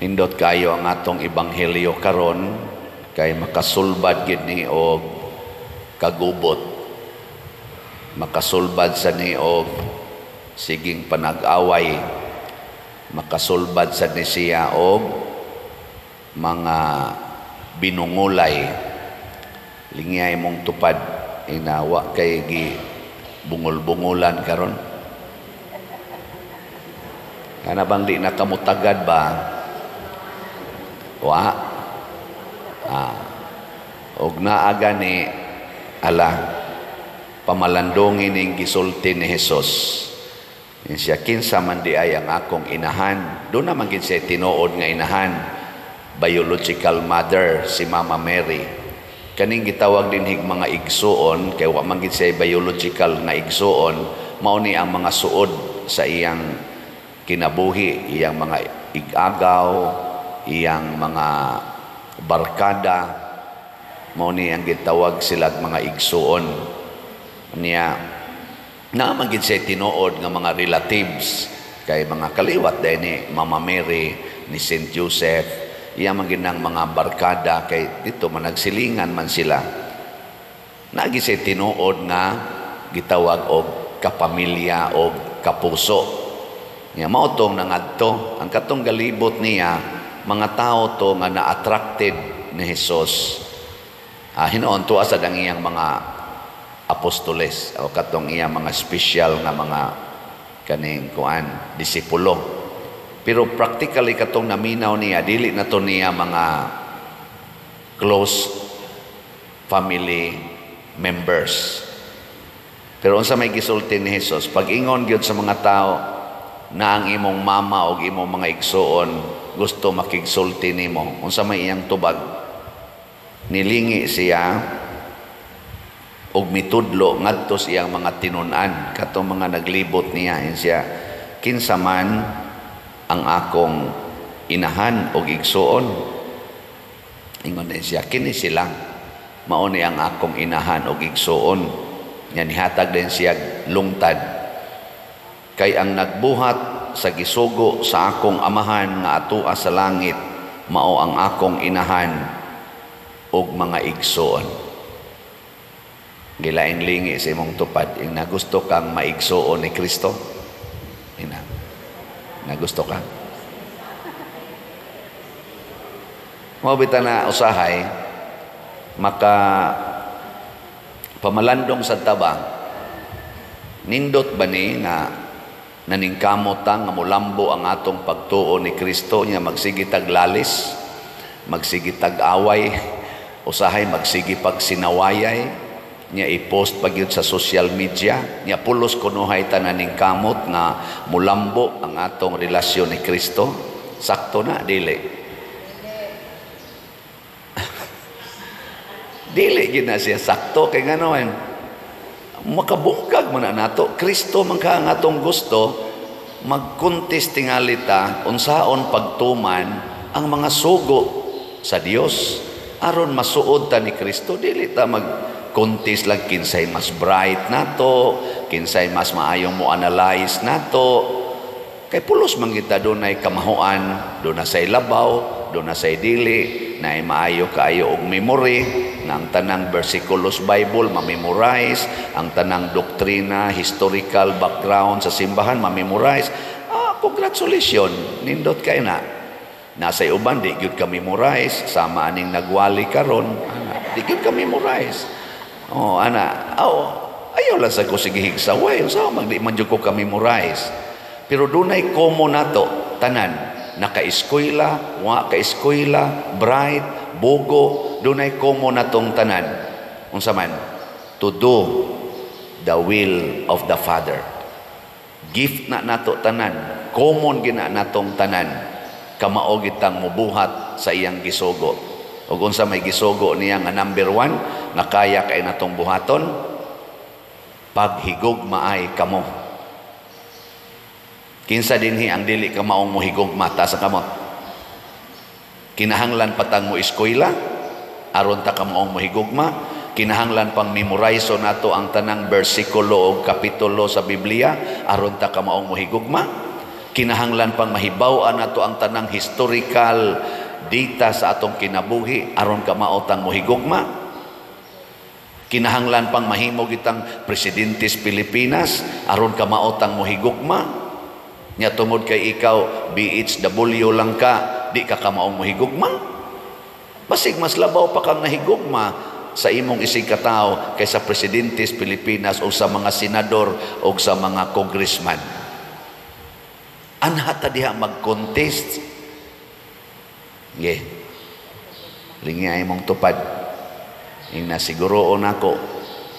Nindot kayo ang atong ebanghelyo karon kay makasulbad gid ni og kagubot. Makasulbad sa ni og siging panag-away. Makasulbad sa ni siya og mga binungulay. Lingiyay mong tupad inawa kay gi bungol-bungulan karon. Kana bang di na kamutagad ba? Wa. Ah. Og naa gani ala pamalandongin ning gisulti ni Jesus. Siya, "Kinsa man di ay ang akong inahan?" Doon naman gid siya tinuod nga inahan. Biological mother si Mama Mary. Kaning gitawag dinhig mga igsuon kay wa man gid siya biological nga igsuon, mao ni ang mga suod sa iyang kinabuhi, iyang mga igagaw, iyang mga barkada, mao ni ang gitawag sila mga igsuon. Niya naa man gid siya tinuod nga mga relatives kay mga kaliwat dahil ni Mama Mary, ni Saint Joseph, iya man gid mga barkada kay dito man nagsilingan man sila. Naa gid siya tinuod nga gitawag og kapamilya og kapuso. Nya mao tong nangadto ang katong galibot niya, mga tao to nga na-attracted ni Jesus. Hinuon tuwa sad ang iyang mga apostoles o katong iyang mga special nga mga kaning kuan disipulo. Pero practically katong naminaw niya, dili na to niya mga close family members. Pero unsa may gisulti ni Jesus? Pag-ingon gyud sa mga tao na ang imong mama o imong mga igsuon gusto makigsulti nimo, unsa may iyang tubag? Nilingi siya og mitudlo ngadto sa iyang mga tinun-an, katong mga naglibot niya. Ingon siya, "Kinsa man ang akong inahan og igsuon?" Ingon din siya, "Kini sila mao ni ang akong inahan og igsuon." Nya nihatag din siya lungtad, "Kay ang nagbuhat sa gisugo sa akong Amahan nga atua sa langit, mao ang akong inahan ug mga igsuon." Gilaing lingi sa imong tupad, ing nagusto kang maigsuon ni Kristo. Ina. Nagusto ka? Mao bitaw na usahay maka pamalandong sa taba, nindot ba ni nga naningkamot ta nga mulambo ang atong pagtuo ni Kristo, nya magsige tag lalis, magsige tag away, usahay magsige pag sinawayay, nya i-post pa gyud sa social media, nya pulos kunuhay ta naningkamot nga mulambo ang atong relasyon ni Kristo? Sakto na dili? Dili gyud na siya sakto kay ngano makabungkag man na nato. Kristo man ka ang atong gusto, magkuntis tingali ta unsaon pagtuman ang mga sugo sa Dios aron masuod ta ni Kristo. Dili ta magkuntis lang kinsay mas bright nato, kinsay mas maayong mo analyze nato, kay pulos man kita dunay kamahuan, doon na say labaw, doon na say dili na maayo kaayo og memory na ang tanang versikulos Bible ma-memorize, ang tanang doktrina, historical background sa simbahan ma-memorize. Congratulations, nindot kay na. Nasa uban di gyud ka memorize, sama aning nagwali karon, ana, di gyud ka memorize. Oh, ana, oh, ayaw lang sa ko sige higsaway, unsa man di man jud ko ka memorize. Pero dunay common nato tanan, naka-eskwela, wa ka-eskwela, bright, bugo, dunay common natong tanan. Unsa man? To do the will of the Father. Gift na nato tanan, common gina natong tanan. Kamao gitang mubuhat sa iyang gisugo. Ug unsa may gisugo niya nga number 1 nga kaya kay natong buhaton? Paghigugmaay kamo. Kinsa dinhi ang dili ka maong mohigugma ta sa kamot? Kinahanglan patang mo eskwela aron ta ka maong mohigugma? Kinahanglan pang memorize nato ang tanang bersikulo o kapitulo sa Biblia aron ta ka maong mohigugma? Kinahanglan pang mahibaw-an nato ang tanang historical data sa atong kinabuhi aron kamaotang mohigugma? Kinahanglan pang mahimo kitang presidente sa Pilipinas aron kamaotang mohigugma? Nya tungod kay ikaw BHW lang ka, di ka kamaong mohigugma? Basig mas labaw pa kang nahigugma sa imong isig katawo kaysa presidente sa Pilipinas o sa mga senador o sa mga congressman. Anha ta diha mag-contest. Ge. Lingi ay mong tupad. Ingna siguro nako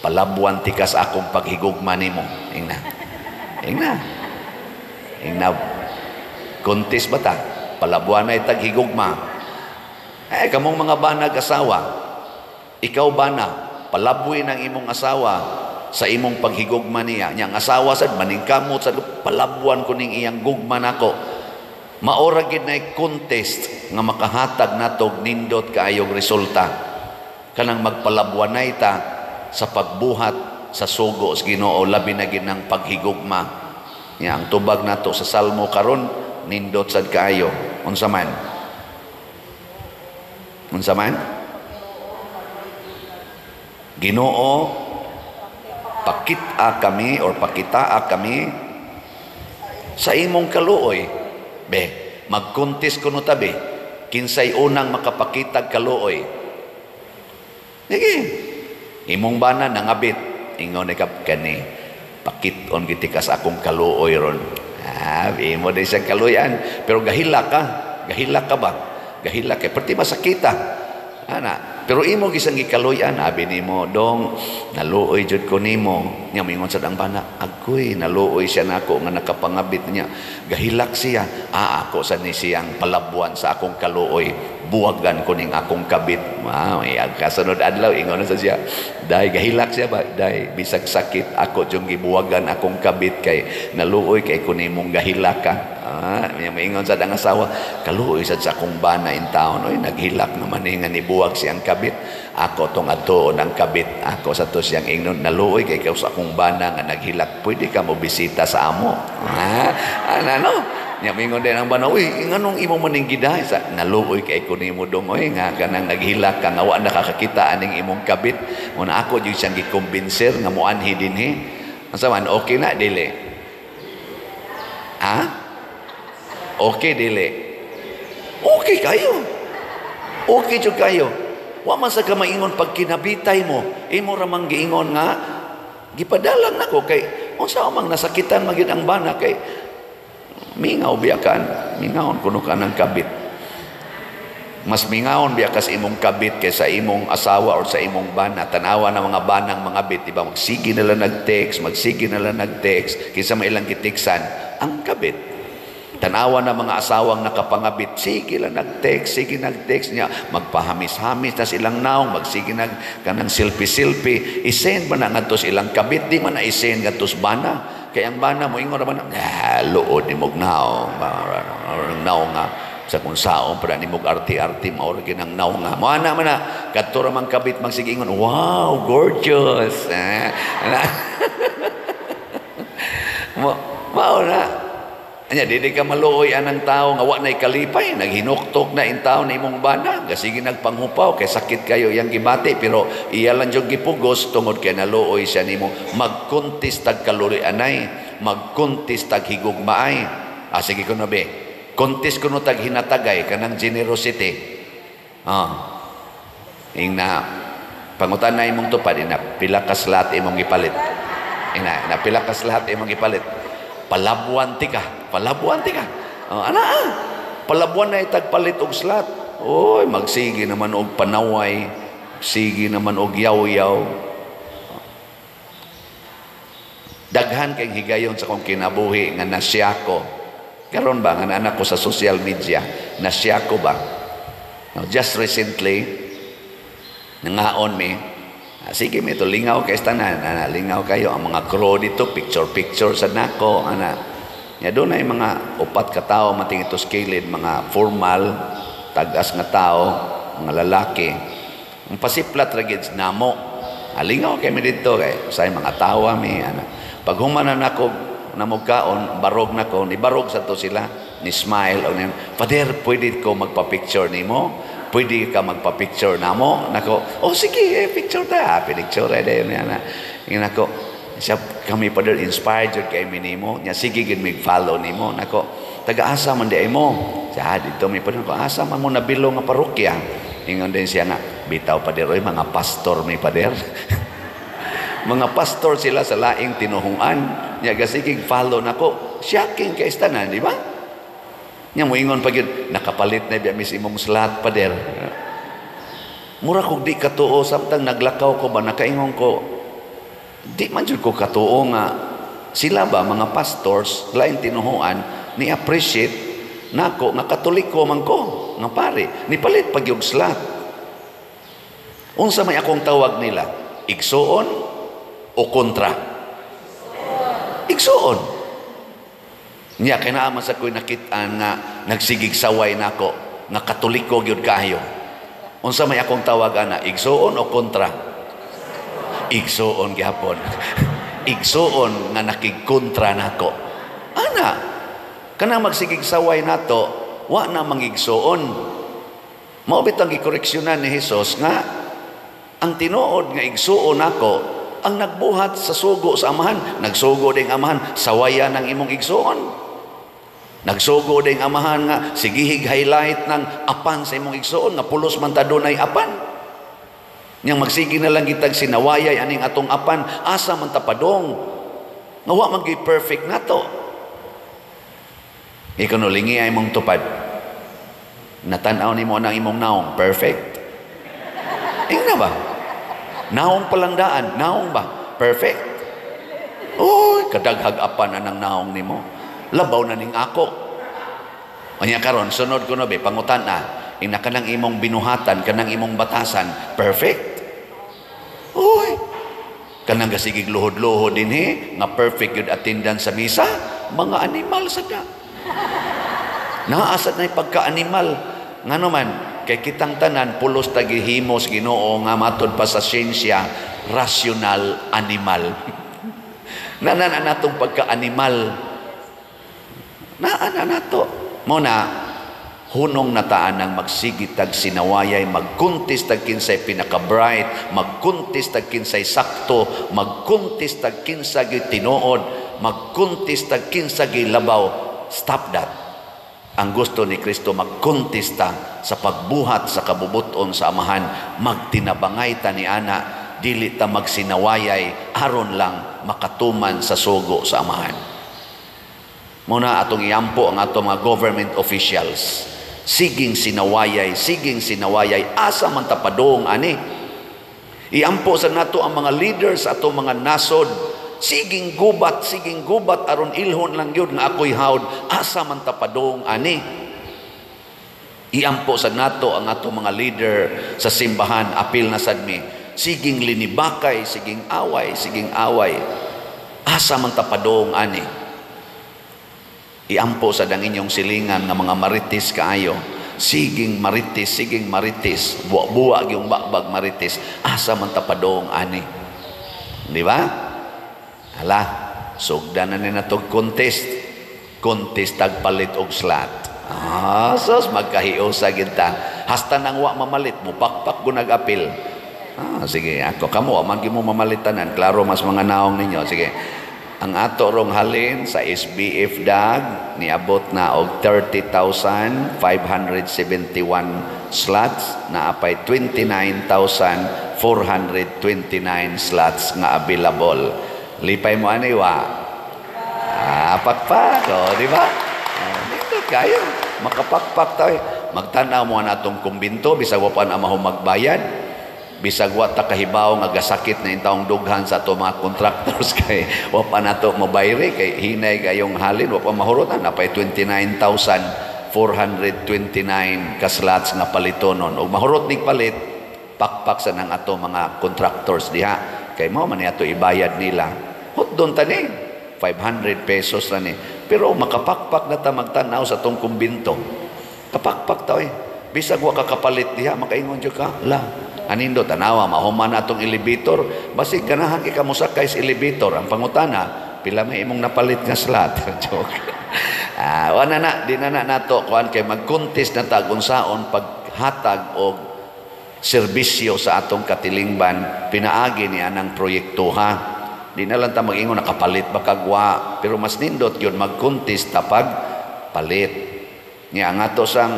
palabuan tikas akong paghigugma nimo. Ingna. Ingna. Ingna contest ba ta? Palabuan na itag higugma. Eh kamong mga banag asawa. Ikaw bana palabuin ang imong asawa sa imong paghigugma niya. Nya ang asawa sad maningkamot sad, palabuan ko ning iyang gugma nako. Maora gid nay contest nga makahatag natog nindot kaayog resulta. Kanang magpalabuanay ta sa pagbuhat sa sugo sa Ginoo, labi na gid ng paghigugma. Nya ang tubag nato sa Salmo karon nindot sad kaayo. Unsa man? Unsa man? Ginoo, pakita kami or pakitaa kami sa imong kaluoy. Be, magkontes kuno tabi. Kinsay unang makapakitag kaluoy. Sige. Imong bana nangabit. Ingon ni kap kani. Pakit-on giti ka sa akong kaluoy ron. Ah, imo din siyang kaluyan. Pero gahila ka. Gahila ka ba? Gahila kay perti masakita. Ana, pero imo gisang gikaluyan, abi nimo, "Dong, naluoy jud ko nimo." Nya moingon sad ang bana, "Agoy, naluoy siya nako nga nakapangabit niya." Gahilak siya. "Ah, ako sa ni siyang palabuan sa akong kaluoy. Buwagan ko ning akong kabit." Ah, may kasunod adlaw ingon sa siya. "Day," gahilak siya ba? "Day, bisag sakit ako jung gibuwagan akong kabit kay naluoy kay ko nimong gahilak ka." Ah, may moingon sad ang asawa, "Kaluoy sad sa akong bana in town. Oy, naghilak naman ni nga nibuwag siyang kabit. Ako tong adtuon ang kabit. Ako sa to siyang ingnon, naluoy kay ikaw sa akong bana nga naghilak. Pwede ka mo bisita sa amo." Ah, ano, no? Nya moingon din ang bana, "Uy, nganong imo maning gidahay sa naluoy kay ko nimo dong oy nga kanang naghilak ka nga wa nakakakita aning imong kabit." Muna ako jud siyang gikumbinser nga moanhi dinhi. Unsa man, okay na dili? Ha? Okay dili? Okay kayo. Okay jud kayo. Wa man sa ka maingon pag kinabitay mo, imo ra mang giingon nga gipadalang nako kay unsa mang nasakitan man gyud ang bana kay mingaw biya kan, mingawon kuno ka ng kabit. Mas mingawon biya ka sa imong kabit kaysa imong asawa or sa imong bana. Tanawa na mga banang mga bit, di ba? Magsige na lang nag-text, magsige na lang nag-text, kinsa may ilang giteksan, ang kabit. Tanawa na mga asawang nakapangabit, sige lang nag-text, sige nag-text niya, magpahamis-hamis na silang naong, magsige nag kanang selfie-selfie, isend ba na ngadto sa ilang kabit, di man na isend ngadto sa bana. Kaya ang bana mo ingon ra man, ah, luod ni mog naong, naong nga sa kung saon para ni mog arti-arti mao ra ginang naong nga. Mo ana man na kadto ra man kabit magsige ingon, "Wow, gorgeous." Ah, mo mao na. Anya, dili ka maluoy anang tao nga wa na'y kalipay, naghinuktok na in tao na imong bana, gasige nagpanghupaw, kay sakit kayo iyang gibati, pero iya lang jud gipugos tungod kay naluoy siya nimo. Magkuntis tag kaluoy anay, magkuntis tag higugmaay. Ah, sige kuno be. Kuntis kuno tag hinatagay kanang generosity. Ah. Ingna pangutan na imong tupad, ina pila ka slot imong gipalit. Ina, na pila ka slot imong gipalit. Palabuan ti ka, palabuan ti ka. Oh, ana ah. Palabuan na itagpalit og slot. Oy, magsige naman og panaway, sige naman og yaw-yaw. Daghan kay higayon sa akong kinabuhi nga nasya ko. Karon ba nga anak ko sa social media, nasya ko ba? Now, just recently nangaon mi. Ah, sige, may lingaw kay tanan, ana, lingaw kayo ang mga crew dito, picture picture sa nako, ana. Nya doon ay mga upat ka tawo mating ito kilid, mga formal tagas nga tao, mga lalaki. Ang pasiplat ra gid namo. Alingaw kay mi dito kay say mga tawa mi, ana. Pag human na nako Namugkaon, barog na ko, ni barog sa to sila, ni smile o ni, "Father, pwede ko magpa-picture nimo? Pwede ka magpa-picture namo?" Nako, "Oh sige, eh, picture ta." Picture eh, dayon yan na. Nako, siya, "Kami, Father, inspired jud kay mi nimo. Nya sige gid mig follow nimo." Nako, "Taga-asa man di ay mo?" Siya, "Ah, dito mi, Father." "Ko, asa man mo nabilo nga parokya?" Ingon din siya nga, "Bitaw, Father, oy, mga pastor mi, Father." Mga pastor sila sa laing tinuhungan. Nya gasigig follow nako. Shocking kay tanan, di ba? Nya moingon pa gyud, "Nakapalit na biya mis imong slot, Father." Mura kog di katuo samtang naglakaw ko ba, nakaingon ko, di man jud ko katuo nga sila ba, mga pastors, laing tinuhuan, ni appreciate nako nga Katoliko man ko nga pare, nipalit pag yung slot. Unsa may akong tawag nila, igsuon o kontra? Igsuon. Niya kay naa man sa ko'y nakit-an nga nagsigig saway nako nga Katoliko gyud kayo. Unsa may akong tawag ana, igsuon o kontra? Igsuon gyapon. Igsuon nga nakigkontra nako. Ana, kanang magsigig saway nato, wa na mangigsuon. Mao bitang gikoreksyonan ni Jesus nga ang tinuod nga igsuon nako ang nagbuhat sa sugo sa Amahan. Nagsugo ding Amahan, sawayan ang imong igsuon. Nagsugo ding Amahan nga sigihig highlight ng apan sa imong igsuon nga pulos man ta dunay apan. Yang magsige na lang kitag sinawayay aning atong apan, asa man ta padong? Nga wa man gyud perfect nato. Ikaw no, lingi ay mong tupad. Natanaw nimo ang imong naong, perfect? Ingna ba? Naong palang daan, naong ba? Perfect? Uy, kadaghag apan anang naong nimo. Labaw na ning ako. Anya karon, sunod ko no be, pangutan na. Ina kanang imong binuhatan, kanang imong batasan, perfect? Uy, kanang gasigig luhod-luhod din he, nga perfect yun attendance sa misa, mga animal sa da. Naasad na pagka-animal. Ngano man, kay kitang tanan pulos tagihimos Ginoo nga matod pa sa siyensya, rational animal. Nanan natong pagka-animal. Naa na nato. Mo na hunong nataan ang magsigitag sinawayay, magkuntis tag kinsay pinaka-bright, magkuntis tag kinsay sakto, magkuntis tag kinsa gyud tinuod, magkuntis tag kinsa gyud labaw. Stop that. Ang gusto ni Kristo, magkontesta sa pagbuhat sa kabubuton sa Amahan, magtinabangay ta ni ana, dili ta magsinawayay aron lang makatuman sa sugo sa Amahan. Muna atong iampo ang atong mga government officials. Siging sinawayay, siging sinawayay, asa man ta padung ani? Iampo sa nato ang mga leaders atong mga nasod. Siging gubat aron ilhon lang yun nga ako'y hawd, asa man ta padung ani? Iampo sa nato ang atong mga leader sa simbahan, apil na sad mi. Siging linibakay, siging away, siging away. Asa man ta padung ani? Iampo sa dang inyong silingan nga mga marites kaayo. Siging marites, siging marites, buwa-buwa yung bakbag marites. Asa man ta padung ani? Di ba? Hala, sugdan na ni natog contest. Contest tagpalit og slot. Ah, sos magkahiusa kita. Hasta nang wa mamalit mo pakpak ko nag-apil. Ah, sige, ako kamo man mo mamalitanan. Klaro mas mga naong ninyo. Sige. Ang ato rong halin sa SBF DAG niabot na og 30,571 slots, na apay 29,429 slots nga available. Lipay mo ani wa? Ah, pakpak, oh, di ba? Oh, dito kayo makapakpak tayo. Magtanaw mo na atong kumbinto bisag wa pa na maho magbayad. Bisag wa ta kahibaw nga gasakit na intawong dughan sa ato mga contractors kay wa pa nato mobayri kay hinay kayong halin, wa pa mahurotan, napay 29,429 ka slots nga palitonon. Og mahurot nig palit, pakpak sa nang ato mga contractors diha kay mao man ato ibayad nila. Hotdon ta ni 500 pesos ra ni, pero makapakpak na ta magtan-aw sa atong kumbinto. Kapakpak ta oy. Bisag wa ka kapalit diha, makaingon jud ka la. Anindo tanawa mahuman atong elevator, basig ganahan kay ka mosakay sa elevator. Ang pangutana, Pila may imong napalit nga slot? Joke. Ah, wala na, di na na nato kuan kay mag-contest na ta kung saon paghatag og serbisyo sa atong katilingban pinaagi ni anang proyekto, ha. Di na lang ta mag-ingon nakapalit ba kagwa, pero mas nindot yun mag-contest ta pag palit. Nya ang ato sang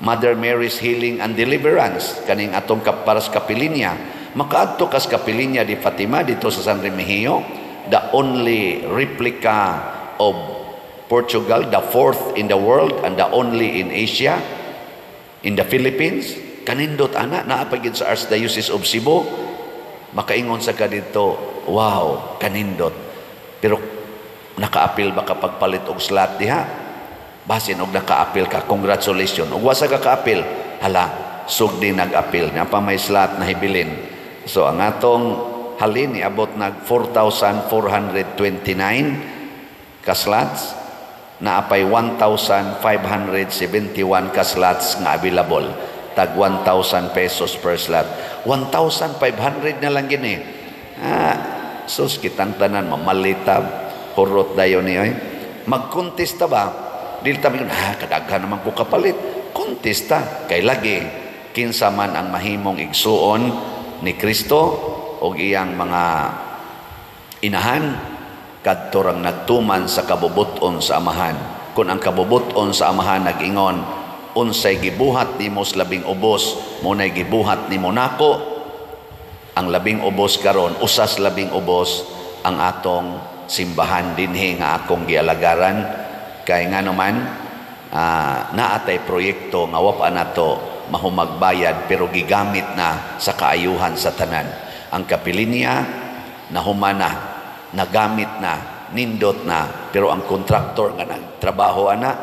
Mother Mary's Healing and Deliverance, kaning atong paras kapilinya, makaadto kas kapilinya di Fatima dito sa San Remigio, the only replica of Portugal, the fourth in the world and the only in Asia, in the Philippines. Kanindot ana, naa pa gid sa Archdiocese of Cebu. Makaingon sa ka dito, "Wow, kanindot." Pero nakaapil ba ka pagpalit og slot diha? Basin og nakaapil ka, congratulations. Ug wa sa ka kaapil, hala, sugdi nag-apil. Naa pa may slot na hibilin. So ang atong halin niabot nag 4,429 ka slots, naapay 1,571 ka slots nga available. Tag 1,000 pesos per slot. 1,500 na lang gini. Ah, sus, kitang tanan mamalita, hurot dayon ni oy. Magkontesta ba? Dili ta mingon, "Ah, kadaghan naman ko kapalit." Kontesta kay lagi kinsa man ang mahimong igsuon ni Kristo og iyang mga inahan, kadto rang nagtuman sa kabubuton sa Amahan. Kung ang kabubuton sa Amahan nag-ingon, "Unsay gibuhat nimo sa labing ubos, mao nay gibuhat nimo nako." Ang labing ubos karon, usas labing ubos ang atong simbahan dinhi nga akong gialagaran, kay nga naman naatay proyekto nga wa pa nato mahumagbayad pero gigamit na sa kaayuhan sa tanan. Ang kapilinya nahumana, nagamit na, nindot na, pero ang kontraktor nga nagtrabaho ana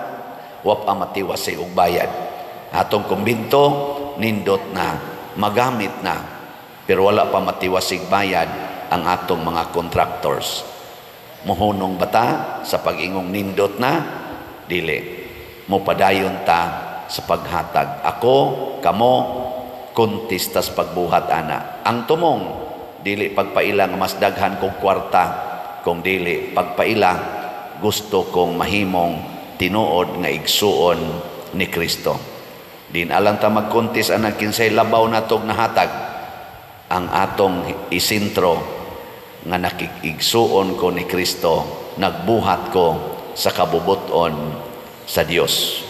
wa pa matiwasay og bayad. Atong kumbinto nindot na, magamit na, pero wala pa matiwasig bayad ang atong mga contractors. Muhunong bata sa pag-ingong nindot na? Dili. Mopadayon ta sa paghatag. Ako, kamo, kontestas pagbuhat ana. Ang tumong, dili pagpaila nga mas daghan kog kwarta, kung dili pagpaila gusto kong mahimong tinuod nga igsuon ni Kristo. Din alang ta magkontes anang kinsay labaw natog nahatag. Ang atong isintro nga nakig-igsuon ko ni Kristo, nagbuhat ko sa kabubuton sa Dios.